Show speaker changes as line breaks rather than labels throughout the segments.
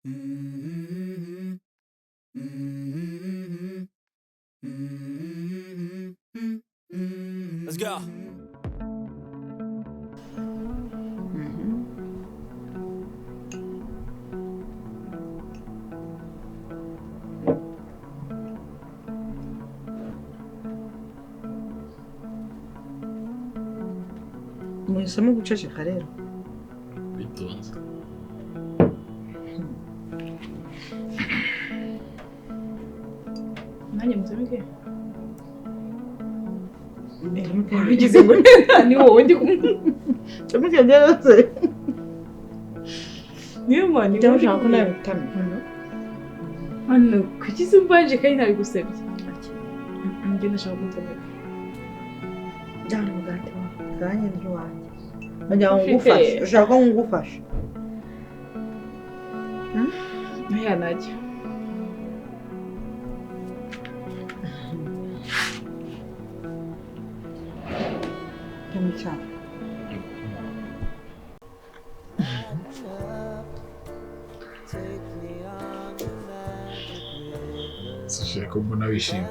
Let's go.
Muhisemo guceceka rero.
Bitonze.
Nanjye mutamike.
Bigize ngo
ni wowe ndi kumwe.
Tamike byose.
Niyo mpamvu
Njya ushaka ko nawe utamika.
Hano kuki se umbaje kandi ntabigusabye? Njye ndashaka gutamika.
Jyana umugati wawe. Nanjye ndi uwanjye. Ngira ngo ngufashe. Ushaka ko ngufasha?
Oya najya.
Cyane.
Sinshaka ko mbona wishimye.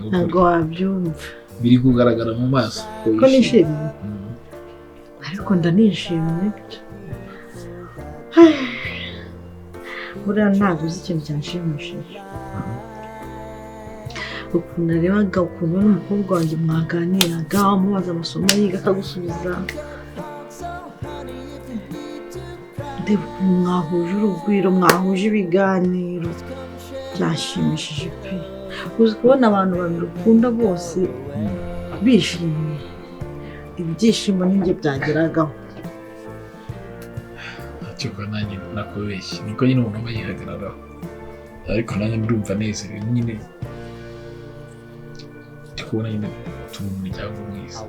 Ntabwo wabyumva.
Biri kugaragara mu maso
ko nishimye. Ariko ndanishimye. Buriya ntabwo uzi ikintu cyanshimishije. Ukuntu narebaga ukuntu n'umukobwa wanjye mwaganiraga, amubaza amasomo yiga akagusubiza. Ndeba ukuntu mwahuje urugwiro, mwahuje ibiganiro. Byashimishije pe. Uzi kubona abantu babiri ukunda bose bishimye. Ibyishimo ninjye byageragaho.
Ntacyo nanjye nakubeshye. Niko nyine umuntu aba yihagararaho. Ariko nanjye ndumva nezerewe nyine. Kubona nyine turi umuryango mwiza.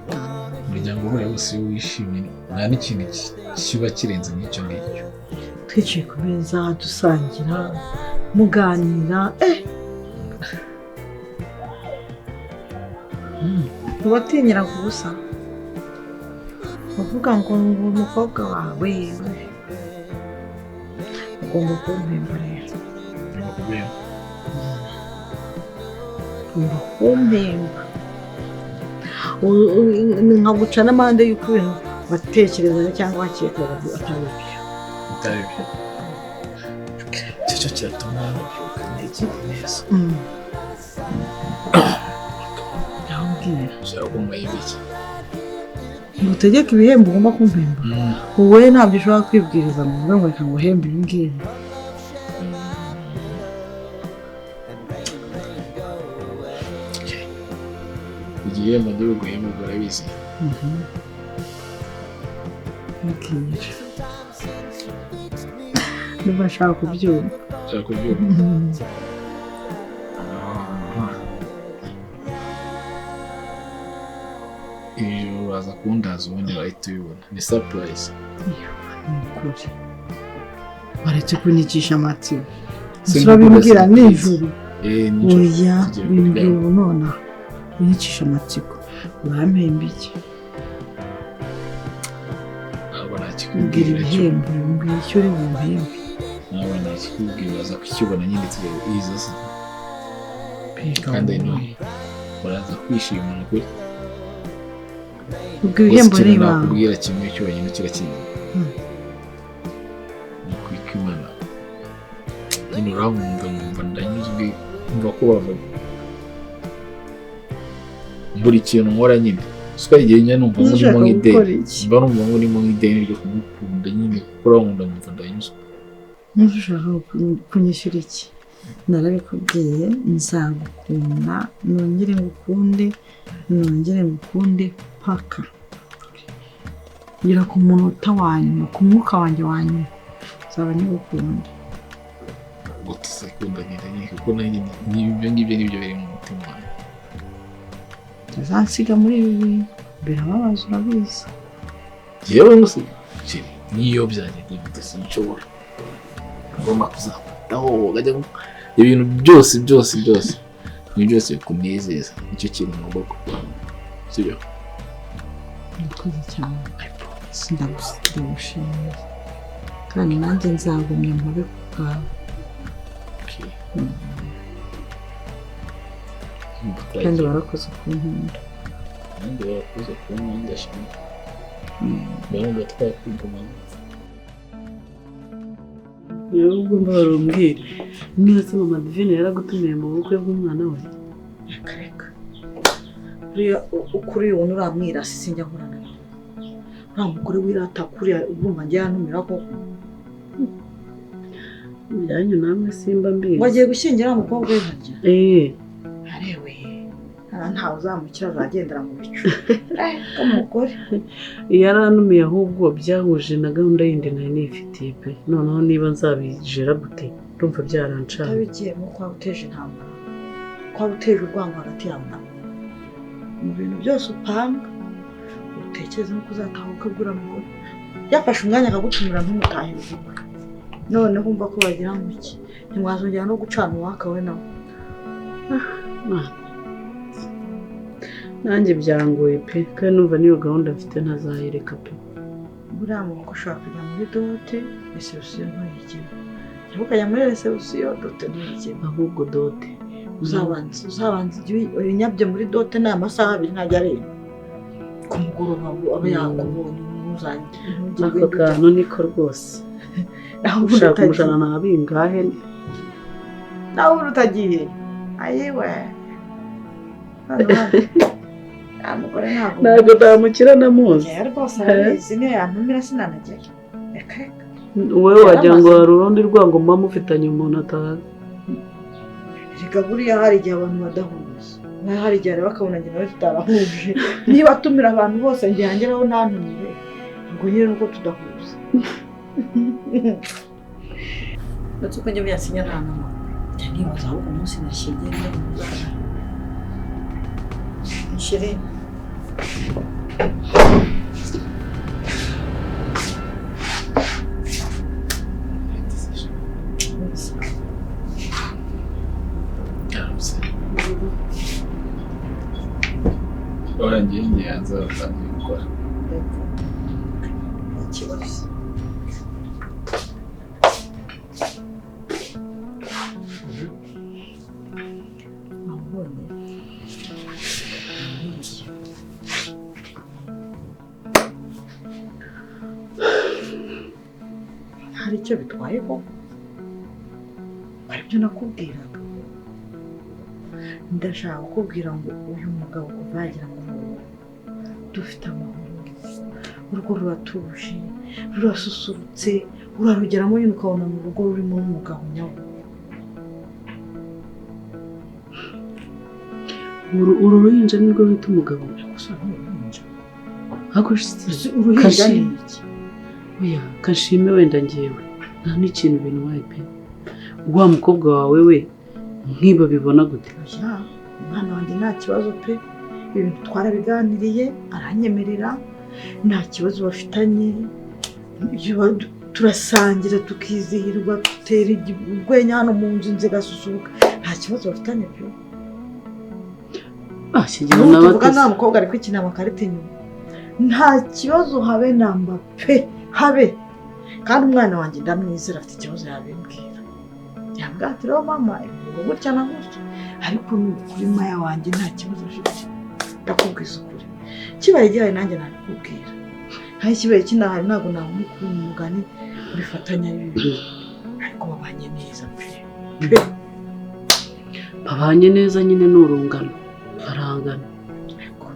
Umuryango buriya wose iyo wishimye nta n'ikintu kiba kirenze nk'icyo ngicyo.
Twicaye ku meza dusangira muganira Ubatinyira ku busa uvuga ngo umukobwa wawe ugomba kumpemba rero. Ugomba kumpemba. Nkaguca n'amande y'uko ibintu watekerezaga cyangwa wakekaga atari byo.
Bitari byo. Icyo cyatuma nabyuka ntekereza neza.
Ndabwira.
Ushaka ko nguhemba iki?
Ngutegeke ibihembo ugomba kumpemba. Wowe ntabyo ushobora kwibwiriza ngo uvuge ngo reka nguhembe ibi ngibi.
Igihembo ndi buguhembe urabizi.
Mbwira. Niba nshaka kubyumva.
Nshaka kubyumva. Ibyo uraza kundaza ubundi wahita ubibona. Ni surprise.
Ni ukuri. Baretse kunyicisha amatsiko. Urabimbwira nijoro.
Nijoro.
Oya, bimbwira ubu nonaha. Unyicisha amatsiko. Urampemba iki?
Ntabwo nakikubwira.
Mbwira ibihembo, mbwira icyo uri bumpembe.
Ntabwo nakikubwira, uraza kukibona nyine turebe izo se. Kandi uraza kwishima ni ukuri.
Ubwo ibihembo ni ibanga.
Nakubwira kimwe cyonyine kirakizi. Ni ukuri kw'Imana. Nyine urankunda nkumva ndanyuzwe, nkumva ko bavuga. Buri kintu nkora nyine. Siko igihe njya numva nkurimo nk'ideni. Mba numva nkurimo nk'ideni ryo kugukunda nyine kuko urankunda nkumva ndanyuzwe.
Ntushaka kunyishyura iki? Narabikubwiye nzagukunda, nongere ngukunde, nongere ngukunde paka. Ngera ku munota wa nyuma, ku mwuka wanjye wa nyuma, nzaba nkigukunda.
Ubwo tuzakundana nyine kuko nanjye ibyo ngibyo nibyo biri mu mutima wanjye.
Utazansiga muri ibi bintu, birababaza urabizi.
Yewe ngusiga niyo byagenda bite sinshobora. Ngomba kuzakwitaho ukajya ibintu byose byose byose ni byose bikunezeza, nicyo kintu ngomba gukora. Sibyo?
Murakoze cyane.
I promise.
Ndagushimiye kandi nanjye nzagumya mpore ku bwawe. Kandi warakoze kunkunda.
Nanjye warakoze kunkunda shima. Mbona twakwigumana.
Niba ugomba barumbwira niba se mama Divine yaragutumiye mu bukwe bw'umwana we.
Reka reka. Uriya ukuri ubona uramwirasi sinjya nkorana nawe. Uriya mugore wirata kuriya urumva njye yantumira koko.
Ibyanyu namwe simba mbizi.
Wagiye gushyingira umukobwa we harya? Arewe. Ntawe uzamukira azagendera mu bicu. Umugore
yarantumiye ahubwo byahuje na gahunda yindi nari nifitiye pe. Noneho niba nzabijera gute ndumva byarancana.
Utabigiyemo kwa uteje intambara, kwa uteje urwango hagati yawe nawe. Mu bintu byose upanga utekereza nuko uzataha ukabwira mugore yafashe umwanya akagutumira ntumutahe ubukwe. Noneho umva ko bagira ngo iki ntimwazongera no gucana uwaka we nawe.
Nanjye byangoye pe kandi numva niyo gahunda mfite ntazayireka pe.
Buriya mu bukwe ushobora kujya muri dote resebusiyo ntuyigemo, cyangwa ukajya muri resebusiyo dote ntuyigemo.
Ahubwo dote
uzabanza ibinyabyo muri dote ni amasaha abiri ntajya arenga ku mugoroba aba yakubonye ntuzajye.
Ako kantu niko rwose. Ushaka umushana na bingahe
nawe ubu utagiye ayiwe.
Ntabwo ntamukira namuzi.
Rwose arabizi niyo yantumira sinanagera. Reka reka.
Wowe wagira ngo hari urundi rwango muba mufitanye umuntu atazi.
Reka buriya hari igihe abantu badahuza. Naho hari igihe areba akabona njye nawe tutarahuje. Niba atumira abantu bose njye yangeraho ntantumire. Ubwo nyine nuko tudahuza. Uretse ko njye buriya sinya nta nama. Njya nibaza ahubwo umunsi nashyingiye ndahuza. Shirin.
Warangiye ngiye hanze batangiye gukora.
Ikibazo. Wabonye? Hari icyo bitwaye koko? Aribyo nakubwiraga. Ndashaka kukubwira ngo uyu mugabo kuva yagira ngo dufite amahoro, urugo ruratuje, rurasusurutse, urarugeramo nyine ukabona mu rugo rurimo n'umugabo nyawo.
Uru ruhinja nirwo bita umugabo?
Uruhinja ni iki?
Oya, kashime wenda ngewe nta n'ikintu bintwaye pe. Wa mukobwa wawe we nkiba bibona gute?
Oya, umwana wanjye nta kibazo pe. Ibintu twarabiganiriye aranyemerera, nta kibazo bafitanye, turasangira tukizihirwa, dutera urwenya hano mu nzu inzu igasusuruka, nta kibazo bafitanye pe. Tuvuga nta mukobwa ari kwikina amakarita inyuma, nta kibazo habe namba pe habe. Kandi umwana wanjye ndamwizera afite ikibazo yabimbwira, yambwira ati rero mama ibintu gutya na gutya, ariko ni ukuri Maya wanjye nta kibazo afite. Ndakubwiza ukuri kibaye gihari nanjye nabikubwira, nta kibaye kinahari ntabwo nabona kuri mu mugani bifatanya ari bibiri, ariko babanye neza pe.
Babanye neza nyine ni urungano barangana.
Ariko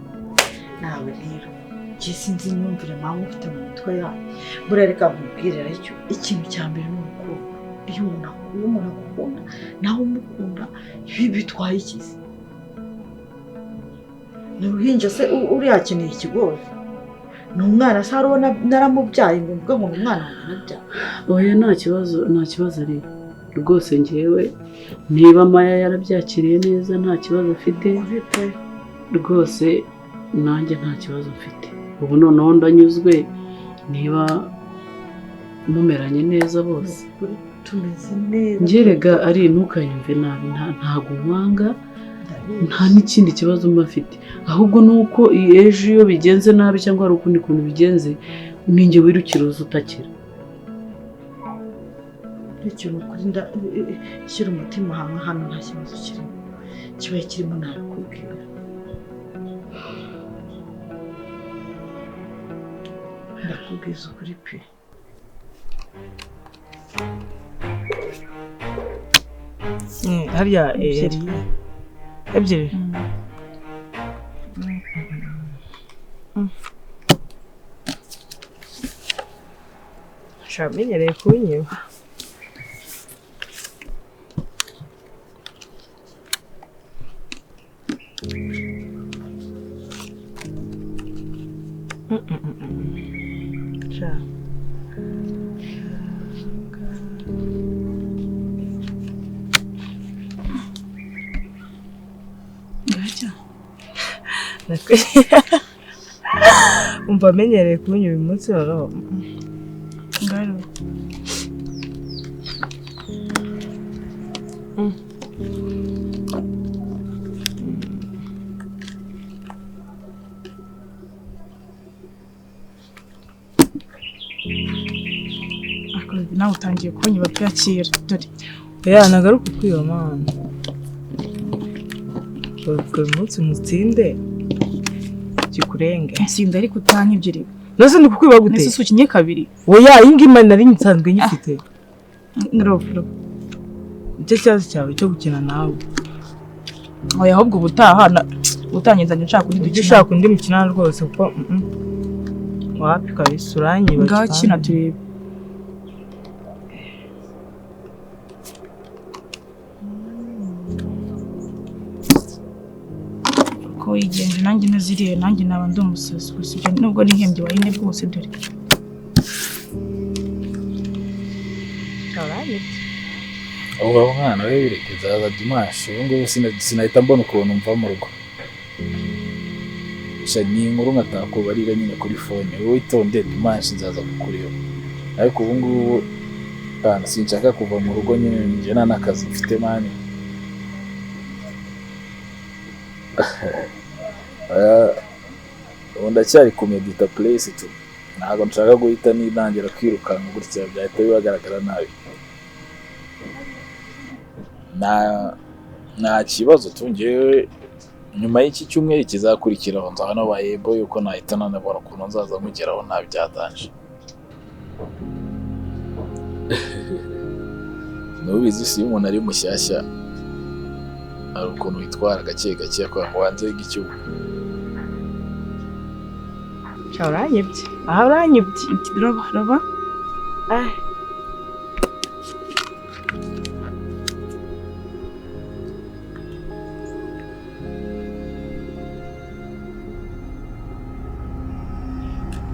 nawe rero njye sinzi imyumvire mpamvu ufite mu mitwe yawe. Buriya reka nkubwire icyo ikintu cya mbere ni urukundo. Iyo umuntu agukunda nawe umukunda ibi bitwaye iki se? Ni uruhinja se uriya akeneye ikigori? Ni umwana se hariho naramubyaye ngo mvuge ngo ni umwana wanjye nabyaye?
Oya nta kibazo, nta kibazo ari rwose. Ngewe niba Maya yarabyakiriye neza nta kibazo afite rwose, nanjye nta kibazo mfite. Ubu noneho ndanyuzwe niba mumeranye neza bose.
Tumeze neza.
Ngerega ari ntukanyumve nabi, ntago nkwanga, nta n'ikindi kibazo mba mfite, ahubwo nuko ejo iyo bigenze nabi cyangwa hari ukundi kuntu bigenze Ninjye wirukira uza utakira.
Rekera ukuri shyira umutima hamwe hano nta kibazo kirimo. Kibaye kirimo nabikubwira. Ndakubwiza ukuri pe.
Harya ebyiri. Shamenyereye kunyiba. Sha.
Gacya.
Umva amenyereye kunyiba uyu munsi noneho.
Ngaro. Nawe utangiye kunyiba byakira dore.
Ya nagaruka kwiba mana. Uyu munsi mutsinde kikurenge.
Nsinda ariko utankibye.
Nose ndi kukwiba gute?
Nese usukinye kabiri.
Oya iyi ngiyi nari nsanzwe nyifite.
Ngro.
Icyo kibazo cyawe cyo gukina nawe.
Oya ahubwo ubutaha utanyenzanye nshaka undi dukina.
Ushaka undi mukina rwose kuko wapi kabisa uranyiba.
Ngaho kina turebe. Ko yigenje nanjye naziriye nanjye naba ndi umusazi gusa ibyo nubwo nihembye wahine bwose dore.
Ubu mwana we bireke nzaza dimanche ubu ngubu sinahita mbona ukuntu mva mu rugo. Gusa ni inkuru nkatakubarira nyine kuri phone wowe witonde dimanche nzaza kukureba. Ariko ubu ngubu sinshaka kuva mu rugo nyine njye nta n'akazi mfite mani. Ubu ndacyari ku medita place tu. Ntabwo nshaka guhita nintangira kwirukanka gutya byahita bibagaragara nabi. Nta kibazo tu njyewe nyuma y'iki cyumweru kizakurikiraho nzaba nabaye bo yuko nahita nanabona ukuntu nzaza mugeraho nta byatanje. Nubizi si umuntu ari mushyashya hari ukuntu witwara gake gake kwa ngo wanze icyuho.
Uranyibye. Aha uranyibye.
Roba roba.
Ah.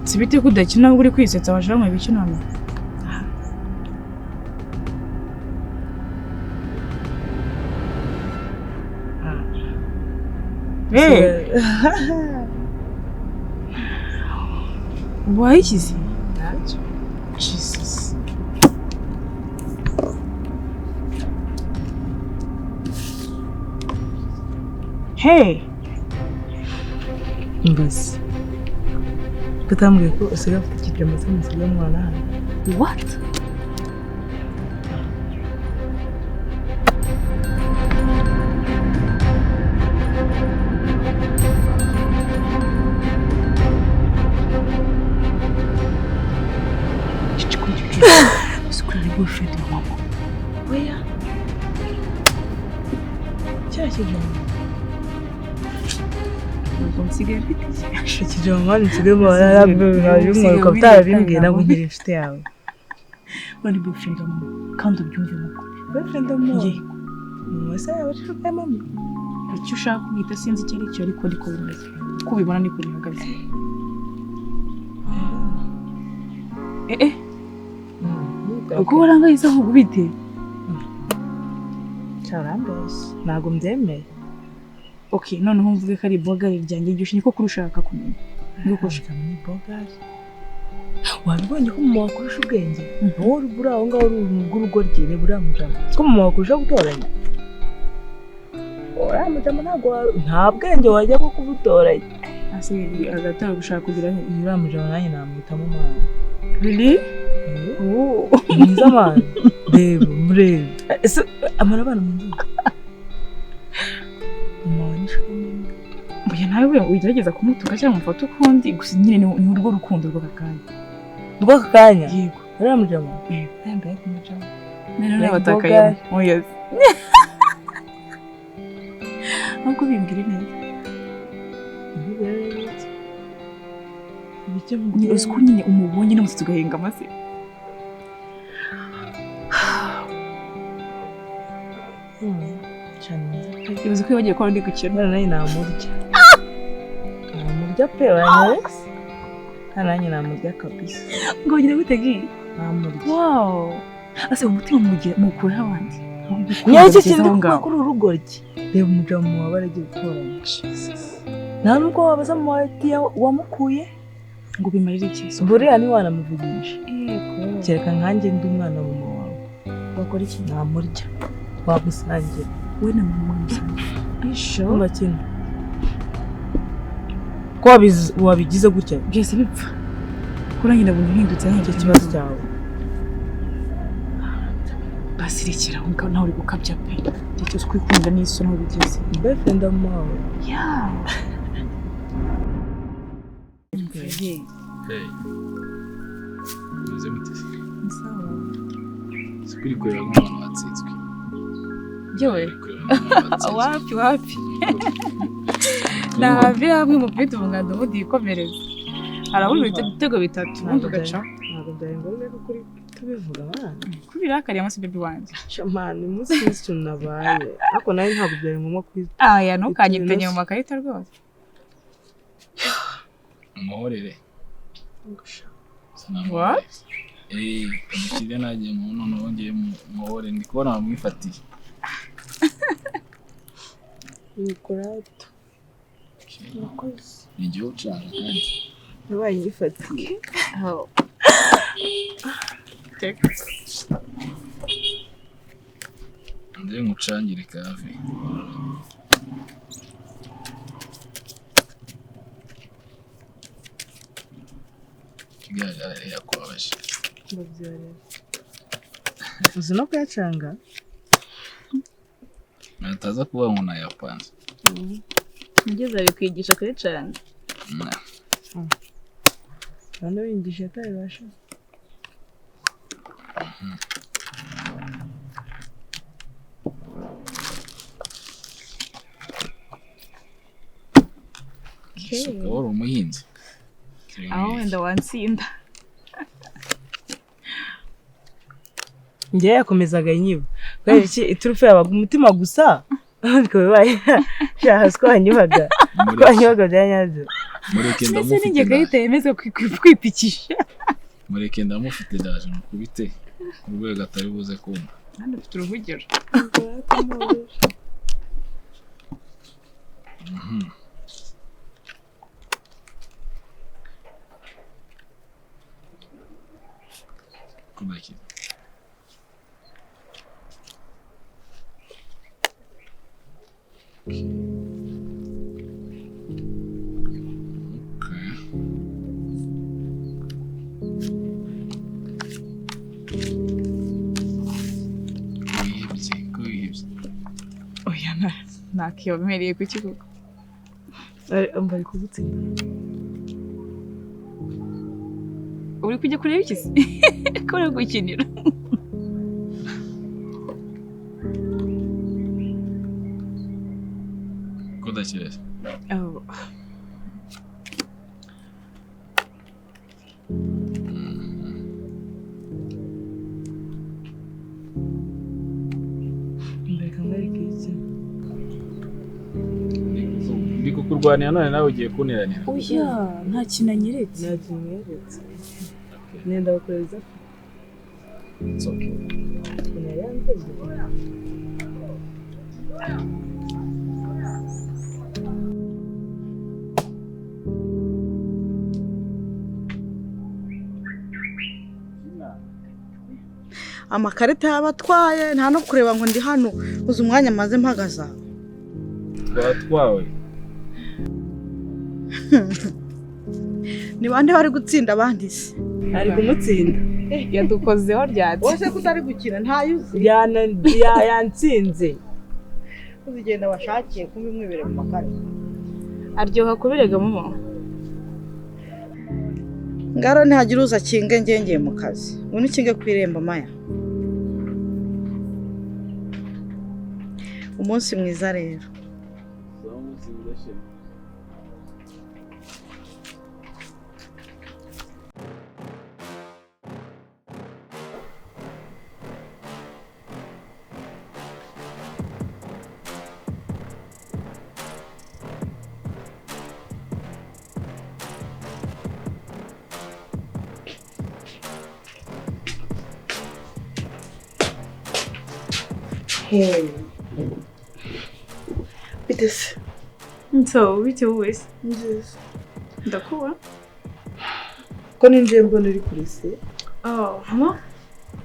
Sibite kudakina uri kwisetsa waje bamwe biki none. Wayikize?
Ntacyo.
Jesus. Hey.
Mbazi. Kutambwiye ko usigaye ufite ikijama se musigaye mubana hano.
What? Boyfriend wa mama.
Oya. Cya kijama.
Ubwo nsigaye mfite iki?
Ikijama mani nsigaye mubana nabimwe ukaba utarabimbwiye ntabwo nkiri inshuti yawe.
Uri boyfriend wa mama kandi ubyumve mukuri.
Boyfriend wa mama?
Yego.
Mama se yaba ari inshuti ya mama?
Icyo ushaka kumwita sinzi icyo ari cyo ariko niko bimeze. Uko ubibona niko bihagaze. Uko warangayise ahubwo bite?
Cyarambeshye. Ntabwo mbyemeye.
Okay, noneho mvuge ko ari bogari ryanjye igihe niko kurushaka kumenya. Niko kurushaka
ni bogari. Wabibonye ko mama wakurusha ubwenge? Wowe uri aho ngaho uri urugo rye reba uriya mujama. Ko mama wakurusha gutoranya? Uriya mujama ntabwo nta bwenge wajya bwo kubutoranya.
Ase agatanga gushaka kugira
uriya mujama nanjye namwitamo mwana.
Really? Oh.
Mwiza mwana. Reba, murebe. Ese amara abana mu nzu.
Oya nawe ugerageza kumutuka cyangwa umufate ukundi gusa nyine ni urwo rukundo rw'aka kanya.
Rw'aka kanya?
Yego.
Uriya mujama?
Yego.
Yambaye kumujama.
None batakaye. Oya. Nubwo bimbwira neza. Uzi ko nyine umubonye n'umusatsi ugahenga amase. Uzi ko bagiye kuba ndi gukina.
None nanjye namurya. Namurya pe wanyeretse. Nanjye namurya kabisa.
Ngo ugira gute gi?
Namurya.
Wow. Ase umutima mukuraho abandi.
Nyacyo kintu kuba kuri urugoryi. Reba umujama wawe aragiye gutoranya. Nta nubwo wabaza mu wamukuye
ngo bimarire iki?
Buriya ni wanamuvugisha.
Yego.
Kereka nkanjye ndi umwana mama wawe.
Wakora iki?
Namurya. Wamusangira.
We na mama wamusangira. Isho.
Umva kino. Ko wabigize gutya?
Byose bipfa. Ko nanjye nabonye uhindutse
nicyo kibazo cyawe.
Basirekera aho ngaho nawe uri gukabya pe. Igihe cyose kwikunda n'isoni aho bigeze.
Boyfriend wawe.
Yeah.
Hey. Meze mute?
Sawa.
Sikuri kureba nk'umuntu watsinzwe.
Yewe. Wapi wapi. Nabi hamwe mu bita umuganda ubundi yikomereza. Arabura ibitego bitatu ubundi ugaca.
Ntabwo byari ngombwa ko kuri tubivuga mwana.
Kubirakariye amase baby wanjye.
Shamani umunsi w'isi nabaye. Ariko nawe ntabwo byari ngombwa kuri.
Ah ya ntukanyitenye mu makarita rwose.
Muhorere.
What?
Umukiriya nagiye mu none wongeye muhore ndi kubona bamwifatiye.
Nikurato. Murakoze.
Ni igihe ucanga kandi.
Nabaye nyifatiye.
Oh.
Nze ngucangire kave. Ikigaragara rero yakubabaje.
Ndabyarira. Uzi no kuyacanga?
Nataza kuba ngo nayapanze.
Ngeze ari kwigisha kuyacanga.
None wingisha atabibasha.
Isuka wari umuhinzi.
Aho wenda wansinda.
Njye yakomezaga nyiba. Kubera iki iturufu yabaga umutima gusa. Bikabaye shahaswa twanyibaga. Twanyibaga bya nyabyo.
Mureke
Mbese
ndamufite.
ninjye gahita yemeza kwipikisha.
Mureke ndamufite ndaje mukubite ku rwego atari buze kumva.
Hano ufite uruvugiro.
Kubaki. Okay. Wihebye.
Oya nakiyomereye ku kigo.
Bari kugutsinda.
Uri kujya kureba iki se? Ko uri gukinira?
Kudakireza.
Oh.
Mbega mwereke iki?
Ndi kukurwanira none nawe ugiye kuntiranira.
Oya, nta kintu anyeretse.
Nta kintu anyeretse. Nenda gukoreza.
It's okay.
Amakarita y'abatwaye nta no kureba ngo ndi hano uzi umwanya maze mpagaza.
Twatwawe.
Ni bande bari gutsinda abandi se?
Ari kumutsinda.
Yadukozeho ryatsi.
Wowe se kutari gukina ntayuzi.
Yantsinze.
Uzigenda washakiye kumbi mwibere mu makare.
Aryoha kubirega mama.
Ngaro ntihagira uza kinge ngengeye mu kazi. Ubu kinge kwiremba Maya. Umunsi mwiza rero.
Hey. Bite se?
So, bite wowe se?
Nziza.
Ndakuba.
Ko ninjiye mbona uri kuri se?
Oh, mama.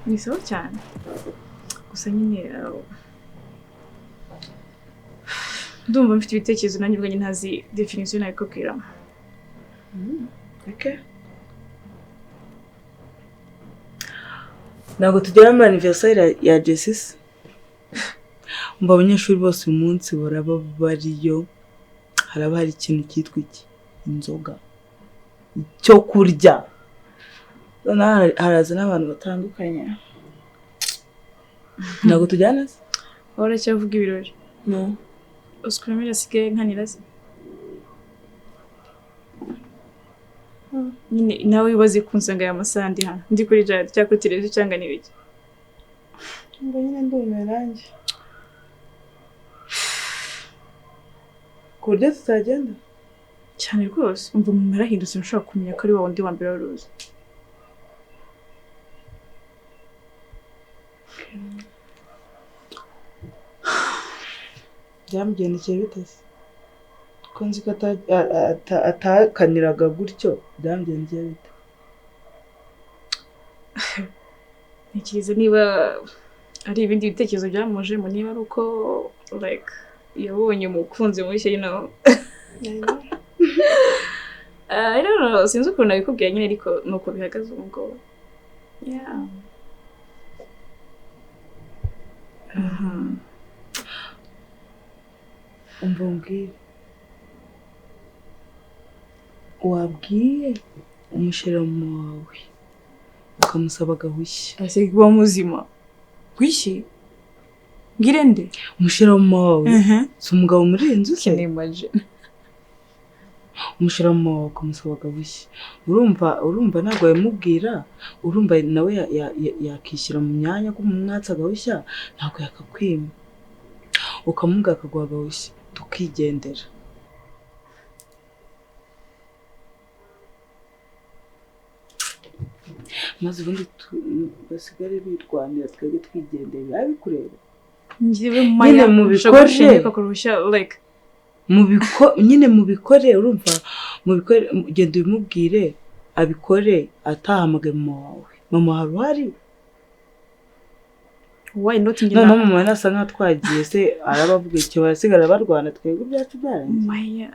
Ni sawa cyane. Gusa nyine ndumva mfite ibitekerezo nanjye ubwanjye ntazi definition nabikubwiramo.
Okay. Ntabwo tugera muri anniversaire ya Jessie. Umva abanyeshuri bose uyu munsi baraba bariyo, haraba hari ikintu cyitwa iki? Inzoga, icyo kurya. Haraza n'abantu batandukanye. Ntabwo tujyana se?
Uracyavuga ibirori?
No.
Usikuramo asigaye nkanira se? Nyine nawe wibaze kunsanga aya masaha ndi hano, ndi kuri jari cyangwa kuri televiziyo cyangwa n'ibiki.
Ngo nyine ndumiwe nanjye. Ku buryo tutagenda?
Cyane rwose, umva umuntu yarahindutse nshobora kumenya ko ari wa wundi wa mbere wari uzi.
Byamugendekeye bite se? Ko nzi ko atakaniraga gutyo, byamugendekeye bite?
Ntekereza niba ari ibindi bitekerezo byamujemo, niba ari uko like yabonye umukunzi mushya, you know. I don't know, sinzi ukuntu nabikubwira nyine ariko nuko bihagaze ubu ngubu. Yeah.
Umva umbwire. Wabwiye umusheromo wawe ukamusaba agahushya.
Ese kuba muzima. Gwiki? Ngirende?
Umusheromo wawe. Si umugabo muri iyi nzu se?
Can imagine.
Umusheromo wawe ukamusaba agahushya. Urumva ntabwo yamubwira, urumva nawe yakishyira mu myanya ko umwatsi agahushya, ntabwo yakakwima. Ukamubwira akaguha agahushya, tukigendera. Maze ubundi basigare birwanira twebwe twigendera, biba bikureba.
Njyewe Maya mubikore,
nyine mubikore, urumva mubikore, genda ubimubwire abikore atahamagaye mama wawe. Mama hari uhari?
Why not?
Noneho mama nasa nkaho twagiye se arabavuga icyo barasigara barwana twebwe ibyacu byarangiye.
Maya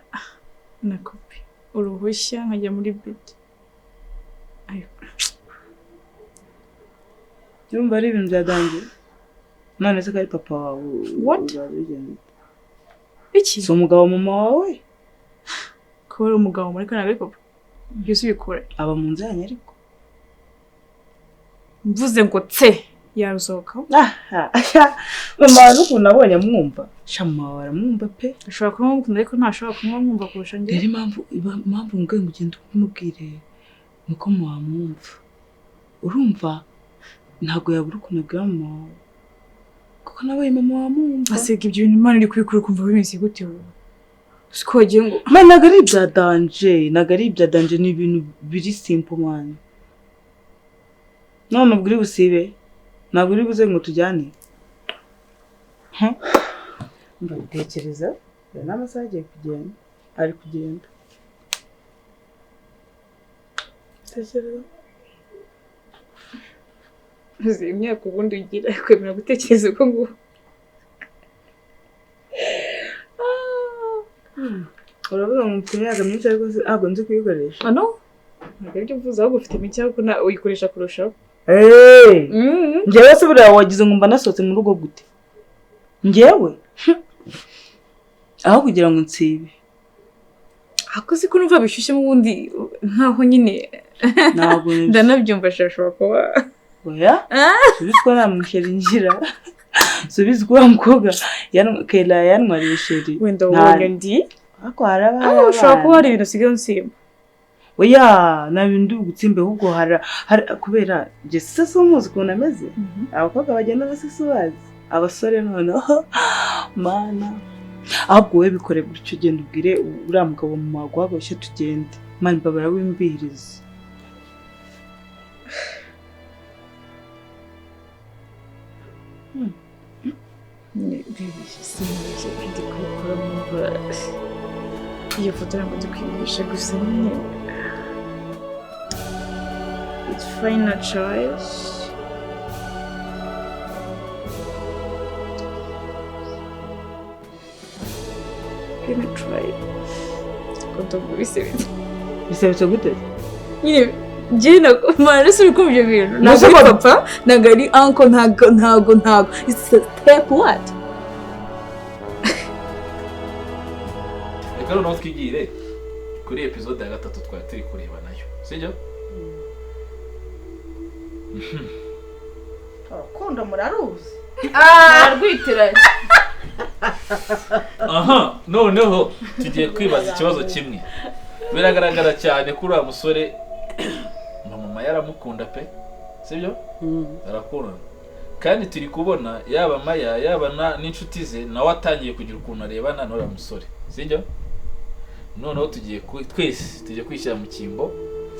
na kopi uruhushya nkajya muri bed.
Urumva ari ibintu byadangiye. None se ko ari papa wawe?
What? Iki?
Si umugabo mama wawe?
Kuba ari umugabo muri ntabwo ari papa. Byose ubikora.
Aba mu nzu yanyu ariko.
Mvuze ngo tse yarusohoka.
Mama wawe ukuntu abonye amwumva. Sha mama wawe aramwumva pe.
Ashobora kuba amukunda ariko ntashobora kuba amwumva kurusha njye.
Rero impamvu mubwiye ngo ugende umubwire nuko mwamwumva. Urumva ntabwo yabura ukuntu abwira mama wawe. Kuko nawe mama wamwumva.
Asiga ibyo bintu Imana iri kubikora ukumva bimeze gute wowe? Siko wagiye ngo
man ntabwo ari ibya danger, ntabwo ari ibya danger, ni ibintu biri simple man. None ubwo uri busibe, ntabwo uri buze ngo tujyane. Mbitekereza, n'amasaha agiye kugenda, ari kugenda. Tekereza.
Uzi imyaka ubundi ugira kwemera gutekereza uko nguko.
Uravuga ngo mfite imyaka myinshi ariko ntabwo nzi kuyikoresha.
Ano? Ntabwo aribyo mvuze, ahubwo ufite mike ariko uyikoresha kurushaho.
Njyewe se buriya wagize ngo mba nasohotse mu rugo gute? Njyewe? Aho kugira ngo nsibe.
Ako si ko numva bishyushye mu bundi nkaho nyine.
Ntabwo
ndanabyumva ashobora kuba.
Oya? Subizi ko nta musheri ngira. Subizi ko wa mukobwa Kela yantwariye sheri.
Wenda wabonye undi.
Ariko haraba hari
ushobora kuba hari ibintu usigaye unsimba.
Oya, nta bintu gutsimbe ahubwo hari kubera njye se umuzi ukuntu ameze. Abakobwa bagenda basisubazi. Abasore noneho mana. Ahubwo wowe bikore gutyo, ugenda ubwire uriya mugabo mu magwagoshye tugende. Mani babara wimbihiriza.
Ndi kubikora numva iyo foto ntabwo ndi kwiyumvisha gusa nyine it's final choice. Let me try. Ndumva bisebetse.
Bisebetse gute?
Nyine njye mara si uko ibyo bintu ntabwo ari papa, ntabwo ari uncle, ntabwo it's a step what?
Reka noneho twigire kuri episode ya 3 twari turi kureba nayo, sibyo?
Urukundo muraruzi.
Ararwitiranye.
Aha, noneho tugiye kwibaza ikibazo kimwe. Biragaragara cyane kuri uriya musore mama yaramukunda pe, sibyo? Arakunda. Kandi turi kubona yaba Maya yaba n'inshuti ze nawe atangiye kugira ukuntu arebana n'uriya musore, sibyo? Noneho tugiye twese tugiye kwishyira mu cyimbo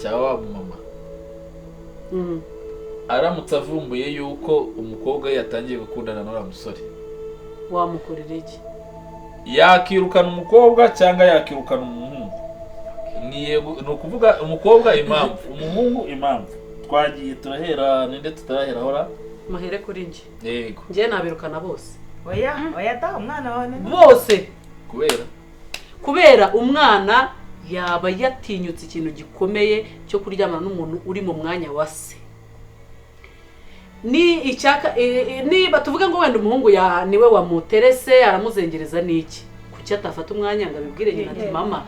cya wa mama. Aramutse avumbuye yuko umukobwa yatangiye gukundana n'uriya musore,
wamukorera iki?
Yakirukana umukobwa cyangwa yakirukana umuhungu? Ni ukuvuga umukobwa impamvu, umuhungu impamvu. Twagiye turahera ninde tutarahera hora?
Muhere kuri njye.
Yego.
Njye nabirukana bose.
Oya, oya da umwana wawe
bose. Kubera umwana yaba yatinyutse ikintu gikomeye cyo kuryamana n'umuntu uri mu mwanya wa se. Ni icyaka niba tuvuge ngo wenda umuhungu ya niwe wamuterese aramuzengereza niki, kuki atafata umwanya ngo abibwire nyina ati mama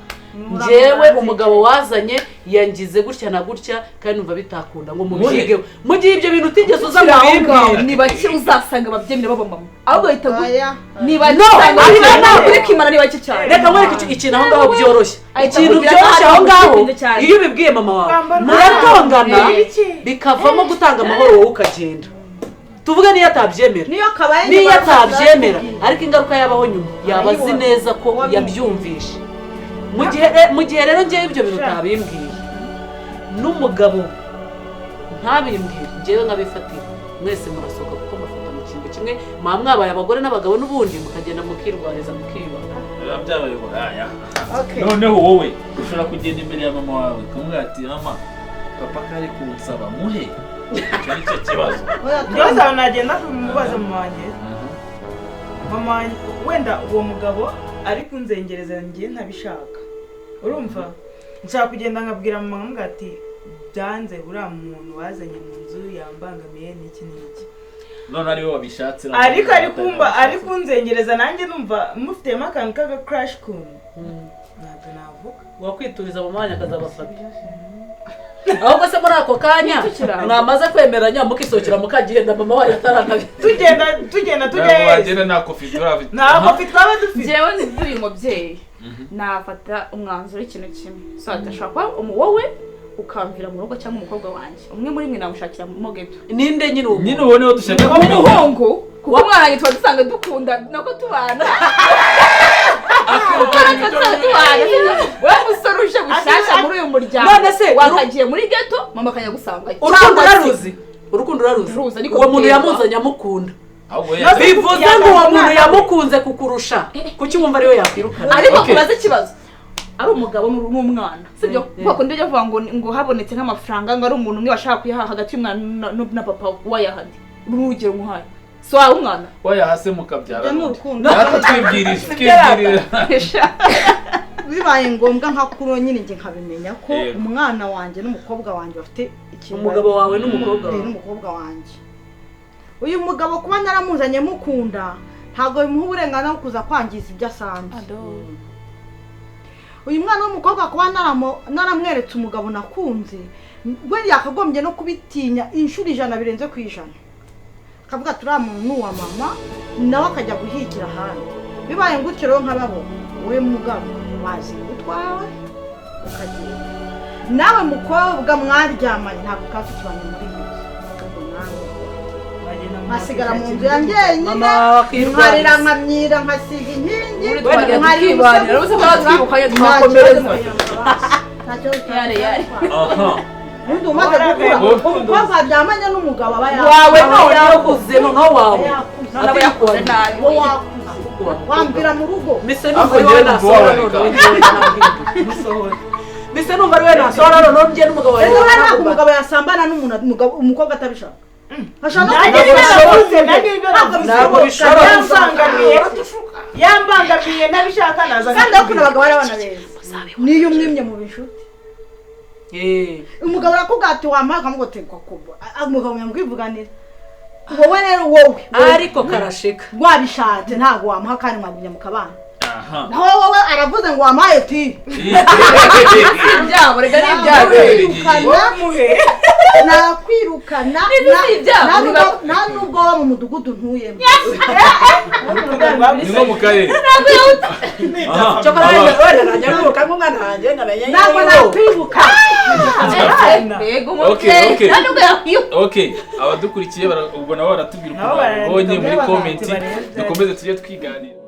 njyewe umugabo wazanye yangize gutya na gutya kandi numva bitakunda ngo mubyigeho. Mu gihe ibyo bintu utigeze uza
ngo ni bake uzasanga ababyemera baba mama, ahubwo bahita ni bake kuri kwimana, ni bake cyane.
Reka nkwereke ikintu aho ngaho byoroshye, ikintu byoroshye aho ngaho iyo ubibwiye mama wawe muratongana bikavamo gutanga amahoro, wowe ukagenda. Tuvuge niyo atabyemera, niyo atabyemera ariko ingaruka yabaho nyuma yaba azi neza ko yabyumvishe. Mu gihe rero ngewe ibyo bintu utabimbwiye n'umugabo ntabimbwire, ngewe nkabifatira, mwese murasohoka kuko mufata mu kintu kimwe, muba mwabaye abagore n'abagabo n'ubundi mukagenda mukirwariza mukiyubaka.
Noneho wowe ushobora kugenda imbere ya mama wawe ukamubwira ati mama papa kari kunsaba muhe, icyo ni cyo kibazo.
Njyewe nagenda kumubaza mama wanjye, mama wanjye wenda uwo mugabo ari kunzengereza ngiye ntabishaka, urumva nshaka kugenda nkabwira mama nkamubwira ati byanze uriya muntu wazanye mu nzu yambangamiye n'iki n'iki.
None ariwe wabishatse,
ariko ari kumba ari kunzengereza nanjye numva mufitemo akantu k'aga crash kuntu ntabwo navuga.
Wakwituriza mama wanjye akazabafata. Ahubwo se muri ako kanya mwamaze kwemeranya mukisohokera mukagenda mama wayo ataranabi
tugenda tugenda
nta kofi turafite,
nta kofi twaba dufite.
Njyewe ndi umubyeyi nafata umwanzuro w'ikintu kimwe, so adashaka kuba wowe ukamvira mu rugo cyangwa umukobwa wanjye umwe muri mwe namushakira mu ghetto.
Ninde nyine uwo?
Nyine uwo niwe dushaka
umuhungu, kuko umwana wanjye tuba dusanga dukunda nako tubana. We musore uje bushyashya muri uyu muryango wakagiye muri ghetto mama akajya gusanga.
Urukundo uraruzi, urukundo uraruzi. Uwo muntu yamuzanye amukunda, bivuze ngo uwo muntu yamukunze kukurusha, kuki wumva ariwe yakwirukana?
Ariko kubaza ikibazo ari umugabo n'umwana, sibyo? Kuko ndijya avuga ngo habonetse nk'amafaranga ngo ari umuntu umwe washaka kuyaha hagati y'umwana na papa wayahandi, urugero muhaye so wa umwana
wayahase mukabyara natwe twibwirije twibwirira.
Bibaye ngombwa nka kuro nyine nge nkabimenya ko umwana wanjye n'umukobwa wanjye bafite ikintu,
umugabo wawe n'umukobwa wawe
n'umukobwa wanjye. Uyu mugabo kuba naramuzanye mukunda ntabwo bimuha uburenganzira bwo kuza kwangiza ibyo asanzwe. Uyu mwana w'umukobwa kuba naramweretse umugabo nakunze, we yakagombye no kubitinya inshuro 100 birenze ku 100. Akavuga turiya muntu wa mama nawe akajya guhigira ahandi. Bibaye gutyo rero nk'ababo, wowe mugabo wazi utwawe ukagenda, nawe mukobwa mwaryamanye ntabwo kazi kibanye muri iyi nzu, nawe nkasigara mu nzu yanjye nyine, nkarira nkamyira nkasiga inkingi,
nkarira twakomereza.
Undi umaze gukura umukobwa aryamanye n'umugabo aba
wawe none yakuze noneho wawe
aba yakuze nabi
wambwira mu rugo.
Mise numva ari wowe nasohora noneho mise numva ari wowe nasohora noneho njye n'umugabo wawe.
Ntabwo umugabo yasambana n'umuntu umukobwa atabishaka.
Yambangamiye nabishaka naza.
Kandi akunda abagabo ari abana beza. Niyo umwimye mu bishuti. Umugabo arakubwira ati wampaye ukamugotegwa kubo. Umugabo yamwivuganira. Wowe rero wowe
ariko karashika
wabishatse ntabwo wamuha kandi mwagumya mukabana. Naho wowe aravuze ngo wampaye ti
ibyabo rega ni ibyabo
nakwirukana nta nubwo waba mu mudugudu ntuyemo
ni nko mu karere
ntabwo nakwibuka.
Okay, abadukurikiye ubwo nabo baratubwira ukuntu babibonye muri comment, dukomeze tujye twiganira.